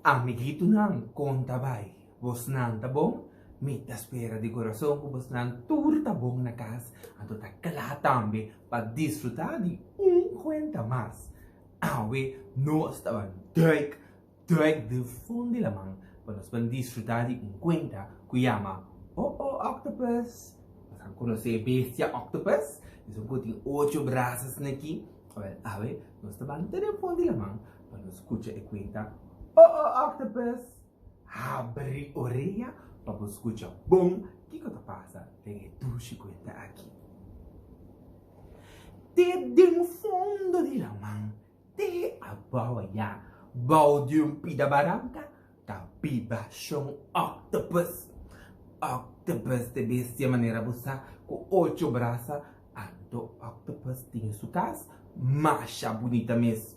Amiguitonan, kon ta bai? Bosnan ta bon? Mi ta spera di kurason ku bosnan tur ta bon na kas, anto ta kla tambe pa disfrutá di un kuenta mas. Awe nos ta ban duik duik den fon di laman pa nos ban disfrutá di un kuenta ku yama Oh Oh Octopus. Nos a konosé e bestia octopus, esun ku tin ocho brasa asina aki. Awèl, awe nos ta ban te den fon di laman pa nos skucha e kuenta Oh Oh Octopus. Habri orea pa bo skucha bon kiko ta pasa den e dushi kuenta aki. Te den fondo di laman, te abou ayá, bou di un pida baranka, ta biba shon octopus. Octopus ta e bestia manera bo sa ku ocho brasa, anto octopus tin su kas masha bunita mes.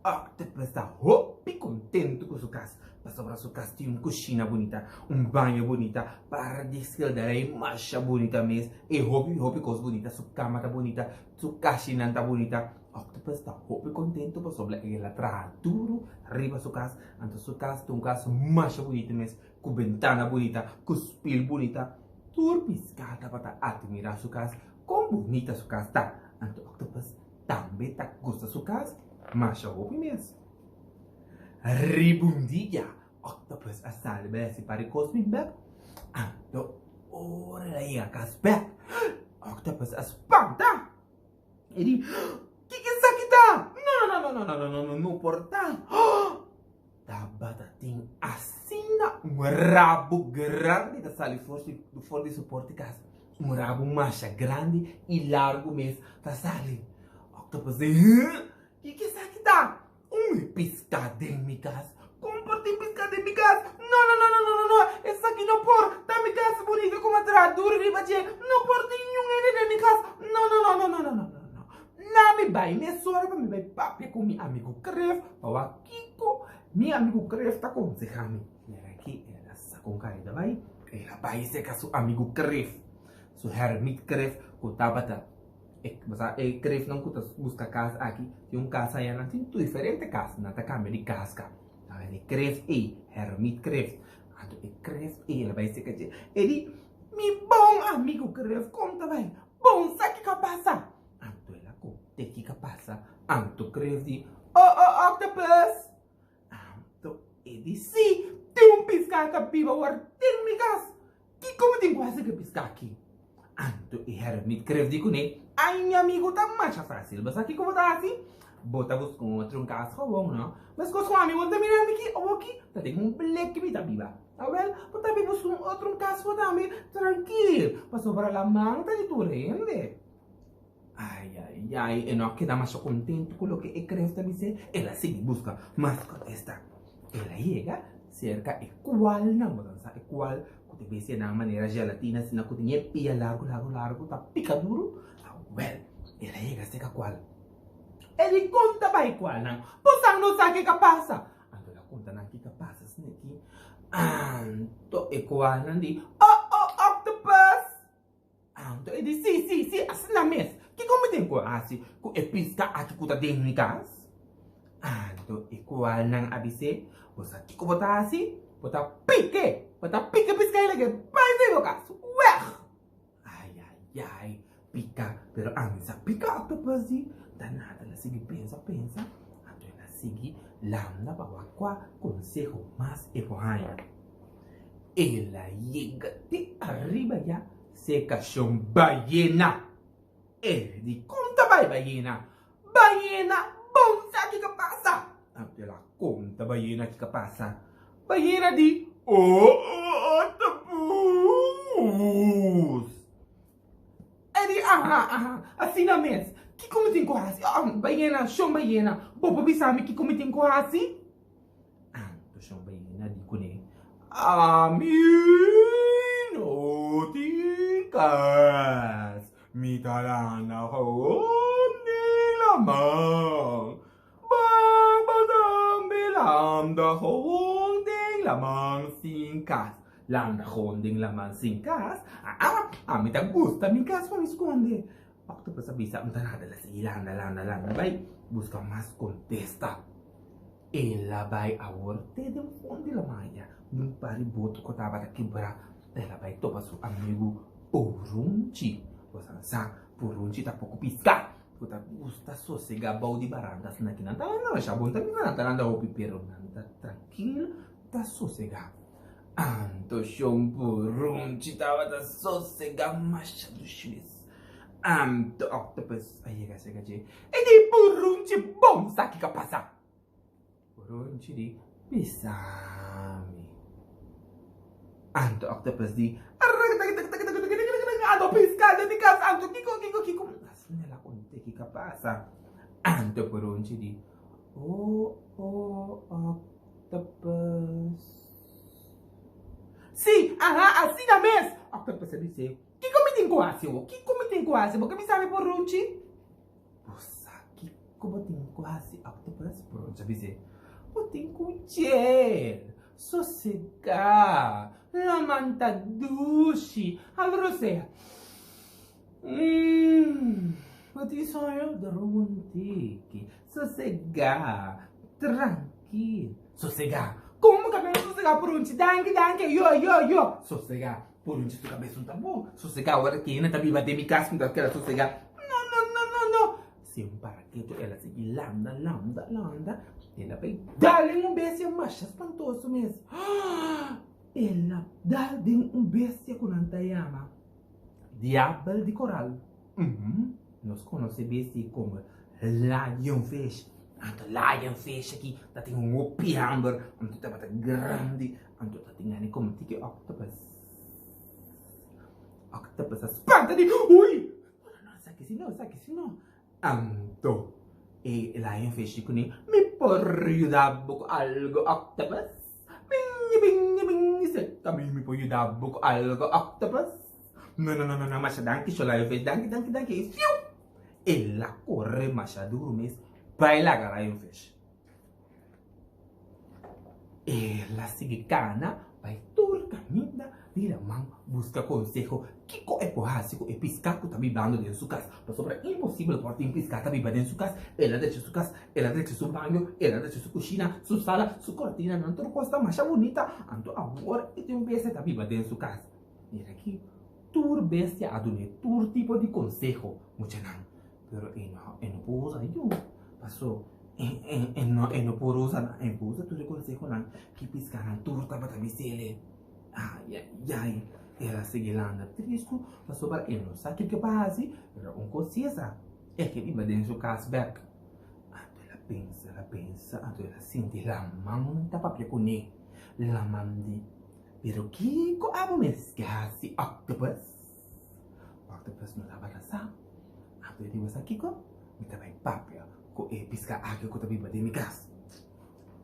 Octopus ta hopi kontentu ku su kas pasobra su kas tin un kushina bunita, un baño bunita, par di skilderij masha bunita mes i hopi hopi kos bunita, su kama ta bunita, su kashinan ta bunita. Octopus ta hopi kontentu pasobra el a traha duru riba su kas, anto su kas ta un kas masha bunita mes, ku bentana bunita, ku spil bunita. Tur piská tabata atmirá su kas, kon bunita su kas ta. Anto Octopus tambe ta gusta su kas masha hopi mes. Riba un dia, Octopus a sali bai hasi par di kos bin bek. Anto ora el a yega kas bek, Octopus a spanta. E di, Kiko esaki ta? No, no, no, no, no, no, no, no por ta. Tabata tin asina un rabu grandi ta sali for di for di su porta di kas. Un rabu masha grandi i largu mes ta sali. Octopus di, Huh? Kiko esaki ta? Un piská den mi kas? Kon por tin piská den mi kas? No, no, no, no, no, no, no! Esaki no por! Ta mi kas bunita ku mi a traha duru riba dje. No por tin niun hende den mi kas! No, no, no, no, no, no, no, no! Na mi bai mesora pa mi bai papia ku mi amigu Kref pa wak kiko mi amigu Kref ta konsehá mi. Mira aki el a saka un kareda bai, el a bai serka su amigu Kref, su hermit Kref ku tabata e bo sa e Krefnan ku ta buska kas aki tin un kas aya nan tin diferente kas nan ta kambia di kas ka. Tabata e Kref ei, hermit Kref. Anto e Kref ei el a bai serka dje, e di, Mi bon amigu Kref kon ta bai? Bon sa kiko a pasa? Anto el a konté kiko a pasa. Anto Kref di, Oh, oh, octopus! Anto e di, Si, tin un piská ta biba awor den mi kas. Kiko mi tin ku hasi ku e piská aki? Anto e hermit Kref di kuné, Ai, mi amigu, ta masha fásil. Bo sa kiko bo ta hasi? Bo ta buska un otro un kas gewoon, no? Meskos ku ami, bo no ta mira mi ki awoki ta den un bleki mi ta biba. Awel, bo ta bin buska un otro un kas bo tambe trankil, pasobra laman ta di tur hende. Ai, ai, ai, e no a keda masha kontentu ku loke e kref ta bis'é, el a sigui buska mas kontesta. El a yega serka e kualnan, bo ta sa e kual ku ta bese nan manera gelatina asina ku tin e pia largu, largu, largu ta pika duru. Awel, el a yega serka kual. E di konta bai kualnan, bo sa no sa kiko a pasa. Anto el a konta nan kiko a pasa asina aki. Anto e kualnan di, Oh, oh, octopus! Anto e di, Sí, sí, sí, asina mes. Kiko mi tin ku hasi ku e piska aki ku ta den mi kas? Anto e kualnan a bis'é, Bo sa kiko bo ta hasi? Bo ta pik'é! Bo ta pika e piska ei lag'é bai den bo kas! Wèg! Ai, ai, ai, pika, pero ami sa pika octopus di, ta nada, el a sigui pensa, pensa, anto el a sigui landa pa wak kua konseho mas e por haña. El a yega te ariba ya serka shon bayena. E di, Kon ta bai bayena? Bayena, bon sa kiko pasa! Anto el a konta bayena kiko pasa. Bayena di, Oh, oh, octopus! E di, Aha, aha, asina mes. Kiko mi tin ku hasi? Oh, bayena, shon bayena, bo por bisa mi kiko mi tin ku hasi? Anto shon bayena di kuné, Ami no tin kas. Mi ta landa gewoon den laman. Ban basambe landa gewoon den laman sin kas. Landa gewoon den laman sin kas? Aa, ami ta gusta mi kas pa mi skonde. Octopus a bisa, N ta nada la sigui landa, landa, landa bai buska mas kontesta. El a bai awor te den fon di lamaya, un par di boto ku tabata kibrá. El a bai topa su amigu Purunchi. Bo sa sa, Purunchi ta poko piská, ku ta gusta sosegá bou di baranka. Asina ki nan ta landa masha bon, ta bisa nan ta landa hopi, pero nan ta trankil, ta sosegá. Anto shon Purunchi tabata sosegá masha dushi mes. Anto Octopus a yega serka dje. E di, Purunchi, bon sa kiko a pasa? Purunchi di, Bisa mi. Anto Octopus di, Anto piska den mi kas, anto kiko, kiko, kiko. Asina el a konte kiko a pasa. Anto Purunchi di, Oh, oh, Octopus. Si, aha, asina mes! Octopus a bis'é. Kiko mi tin ku hasi awor? Kiko mi tin ku hasi? Bo ke bisa mi Purunchi? Bo sa kiko bo tin ku hasi, Octopus? Purunchi a bis'é. Bo tin ku djel, sosegá, lamanta dushi, hala rosea. Umm, bo tin soño? Drumi un tiki, sosegá, trankil. Sosegá? Komo bo ka bira sosegá, Purunchi? Danki, danki, yo, yo, yo! Sosegá. Purunchi su kabes no ta bon. Sosegá ora ki hende ta biba den mi kas mi ta keda sosegá. No, no, no, no, no. Sin para ketu el a sigui landa, landa, landa. El a bai dal den un bestia masha spantoso mes. El a dal den un bestia ku nan ta yama diabel di koral. Nos konosé bestia ei komo lionfish. Anto lionfish aki ta tin un hopi hamber, anto tabata grandi. Anto ta tin gana come tiki octopus. Octopus a spanta di, ui! No, no, no, esaki si no, esaki si no. Anto e lionfish di kuné, mi por yuda bo ku algo, octopus? Bing, bing, bing, seta mi, mi por yuda bo ku algo, octopus? No, no, no, no, no, masha danki, sho lionfish, danki, danki, danki. I fiu! El a kore masha duru mes bai laga lionfish. El a sigui kana bai tur kaminda di laman buska konseho kiko e por hasi ku e piská ku ta bibando den su kas. Pasobra imposibel por tin piská ta biba den su kas. El a drecha su kas, el a drecha su baño, el a drecha su kushina, su sala, su kortinanan, tur kos ta masha bunita. Anto awor e tin un bestia ta biba den su kas. Mira aki, tur bestia a dun'é tur tipo di konseho, muchanan. Pero e no, e no por usa yu. Paso e, e, e no, e no por usa nan, e por usa tur e consehonan ki piscanan tur tabata bisele. Ay, ay, ay. El a sigui landa tristu, pasobra e no sa kiko pa hasi, pero un cos si e sa, e ke biba den su cas bek. Anto el a pensa, el a pensa, anto el a sinti laman ta papia kuné. Laman di, pero kiko abo mes ke hasi, octopus? Octopus no tabata sa. Anto e di, Bo sa kiko? Mi ta bai papia ku e piská aki ku ta biba den mi kas.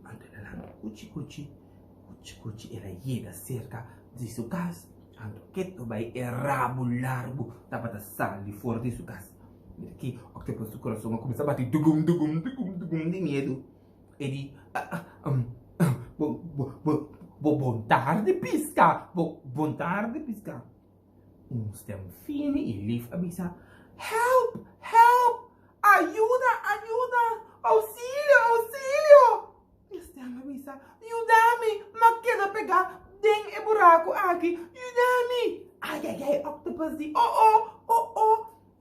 Anto el a lanta kuchi kuchi, kuchi kuchi el a yega serka di su kas. Anto ketu bai e rabu largu tabata sali for di su kas. Mira aki, Octopus su kurason a kuminsá bati dugum dugum dugum dugum di miedu. E di, Bo bo bo bo bon tardi piská, bo bon tardi piská. Un stem fini i lif a bisa, Help! Help! Ayuda! Ayuda! Ousilio! Ousilio! E stem a bisa, Yuda mi! M'a keda pegá den e buraku aki! Yuda mi! Ai, ai, ai! Octopus di, Oh, oh! Oh, oh!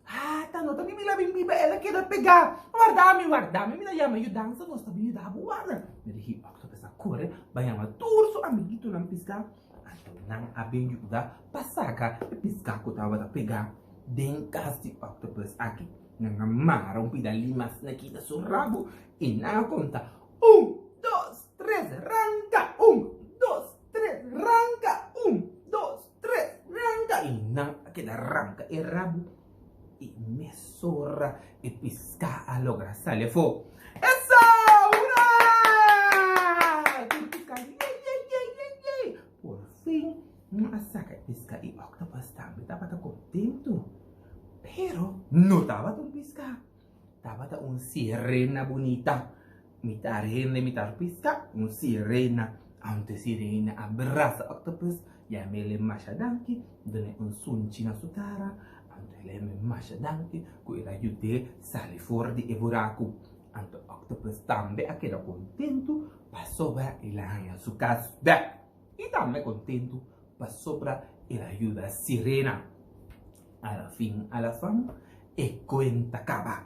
Ata no ta bibi la bin biba, el a keda pegá! Warda mi! Warda mi! Mi ta yama yudansa, nos ta bin yuda bo, warda! Mi di, Octopus a kore bai yama tur su amiguitonan piská. Anto nan a bin yuda pa saka e piská ku tabata pegá den kas di òktopùs aki. Nan a mara un pida limas na kita su rabu i nan a konta, Un, dos, tres, ranka! Un, dos, tres, ranka! Un, dos, tres, ranka! I nan a keda ranka e rabu i mesora e piská a logra sali afó. Eso! Hurá! Tur piská di yey, yey, yey, yey, yey! Por fin nan a saka e piská i Octopus tambe tabata kontentu. Pero no tabata un piská, tabata un sirena bunita. Mitar hende, mitar piská, un sirena. Anto e sirena a brasa Octopus, yam'el masha danki, dun'e un sunchi na su kara. Anto el a yam'e masha danki ku el a yud'é sali for di e buraku. Anto Octopus. Octopus tambe a keda kontentu pasobra el a haña su kas bèk i tambe kontentu pasobra el a yuda Sirena. A la fin a la fan e kuenta kaba.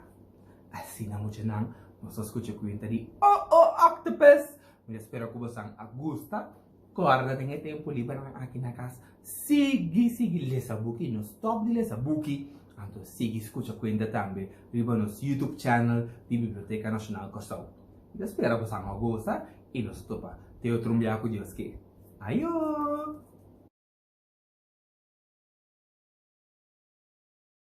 Asina muchanan nos a skucha kuenta di Oh Oh Octopus! Mi ta spera ku bosan a gusta. Kòrda den e tempu libernan aki na kas sigui sigui lesa buki, no stòp di lesa buki, anto sigui skucha kuenta tambe riba nos YouTube channel di Biblioteka Nashonal Kòrsou. Mi ta spera bosan a gosa i nos topa te otro un bia ku Dios ke. Ayo!